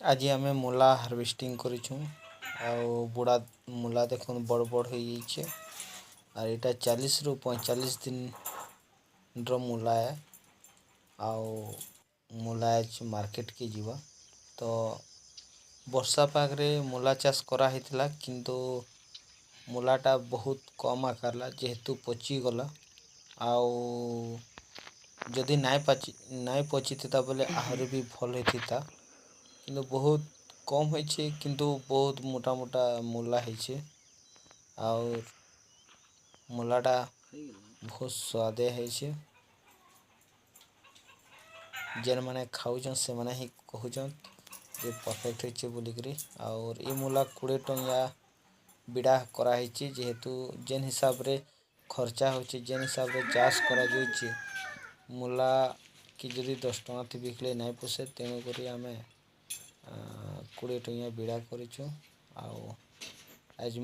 ଆଜି ଆମେ ମୂଲା ହାର୍ଭେଷ୍ଟିଂ କରିଛୁଁ। ଆଉ ବୁଡ଼ା ମୂଲା ଦେଖୁନ୍, ବଡ଼ ବଡ଼ ହେଇଯାଇଛେ। ଆର୍ ଏଇଟା 40ରୁ 45 ଦିନର ମୂଲା ଏ। ଆଉ ମୂଲା ଆଜ୍ ମାର୍କେଟକେ ଯିବା। ତ ବର୍ଷା ପାଗରେ ମୂଲା ଚାଷ କରାହେଇଥିଲା, କିନ୍ତୁ ମୂଲାଟା ବହୁତ କମ୍ ଆକାରଲା, ଯେହେତୁ ପଚିଗଲା। ଆଉ ଯଦି ନାଇଁ ପାଚି, ନାଇଁ ପଚିଥିତା ବୋଲେ ଆହୁରି ବି ଭଲ୍ ହେଇଥିତା। କିନ୍ତୁ ବହୁତ କମ୍ ହେଇଛେ, କିନ୍ତୁ ବହୁତ ମୋଟା ମୋଟା ମୂଲା ହେଇଛେ। ଆଉ ମୂଲାଟା ବହୁତ ସୁଆଦିଆ ହେଇଛେ। ଯେନ୍ମାନେ ଖାଉଛନ୍, ସେମାନେ ହିଁ କହୁଛନ୍ ଯେ ପରଫେକ୍ଟ ହେଇଛେ ବୋଲିକିରି। ଆଉ ଇ ମୂଲା 20 ଟଙ୍କା ବିଡ଼ା କରାହେଇଛି, ଯେହେତୁ ଯେନ୍ ହିସାବରେ ଖର୍ଚ୍ଚା ହଉଛି, ଯେନ୍ ହିସାବରେ ଚାଷ କରାଯାଉଛି, ମୂଲା କି ଯଦି 10 ଟଙ୍କା ବିକିଲେ ନାଇଁ ପୋଷେ। ତେଣୁକରି ଆମେ 20 ଟଙ୍କା ବିଡ଼ା କରିଛୁ। ଆଉ ଆଜି